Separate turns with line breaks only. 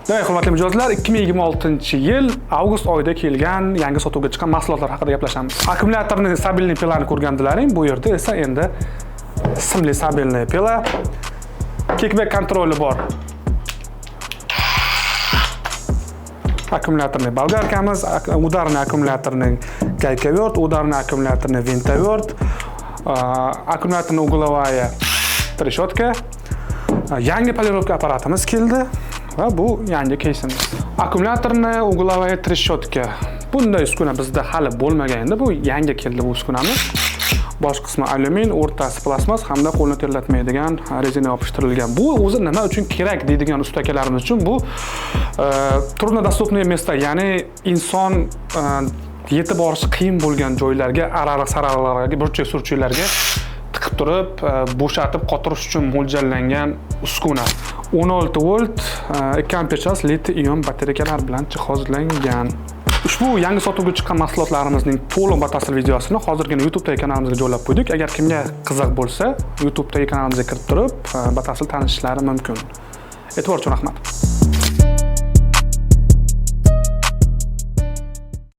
Demak, hurmatli mijozlar, 2026-yil avgust oyida kelgan yangi sotuvga chiqqan mahsulotlar haqida gaplashamiz. Аккумуляторный сабельный пила ni ko'rgandilaring, bu yerda esa endi simli сабельный пила, kickback контроль i bor. Аккумуляторный болгарка miz, ударный аккумуляторный гайковерт, ударный аккумуляторный винтоверт, аккумуляторный угловая трещотка, yangi полировка apparatimiz keldi va bu yangi keysimiz. Аккумуляторный угловая трещотка. Bunday uskuna bizda hali bo'lmagan edi. Bu yangi keldi bu uskunamiz. Bosh qismi alyumin, o'rtasi plastmas hamda qo'lni terlatmaydigan rezina yopishtirilgan. Bu o'zi nima uchun kerak deydigan usta akalarimiz uchun bu труднодоступные места, ya'ni inson yetib borishi qiyin bo'lgan joylarga, araliq saraliqlarga, burchak surchaklarga tiqib turib, bo'shatib qotirish uchun mo'ljallangan uskuna. 16 volt, 2 amper час litiy ion batareyalar bilan jihozlangan. Ushbu yangi sotuvga chiqqan mahsulotlarimizning to'liq batafsil videosini hozirgina YouTube'dagi kanalimizga joylab qo'ydik. Agar kimga qiziq bo'lsa, YouTube'dagi kanalimizga kirib turib, batafsil tanishishlari mumkin. E'tibor uchun rahmat.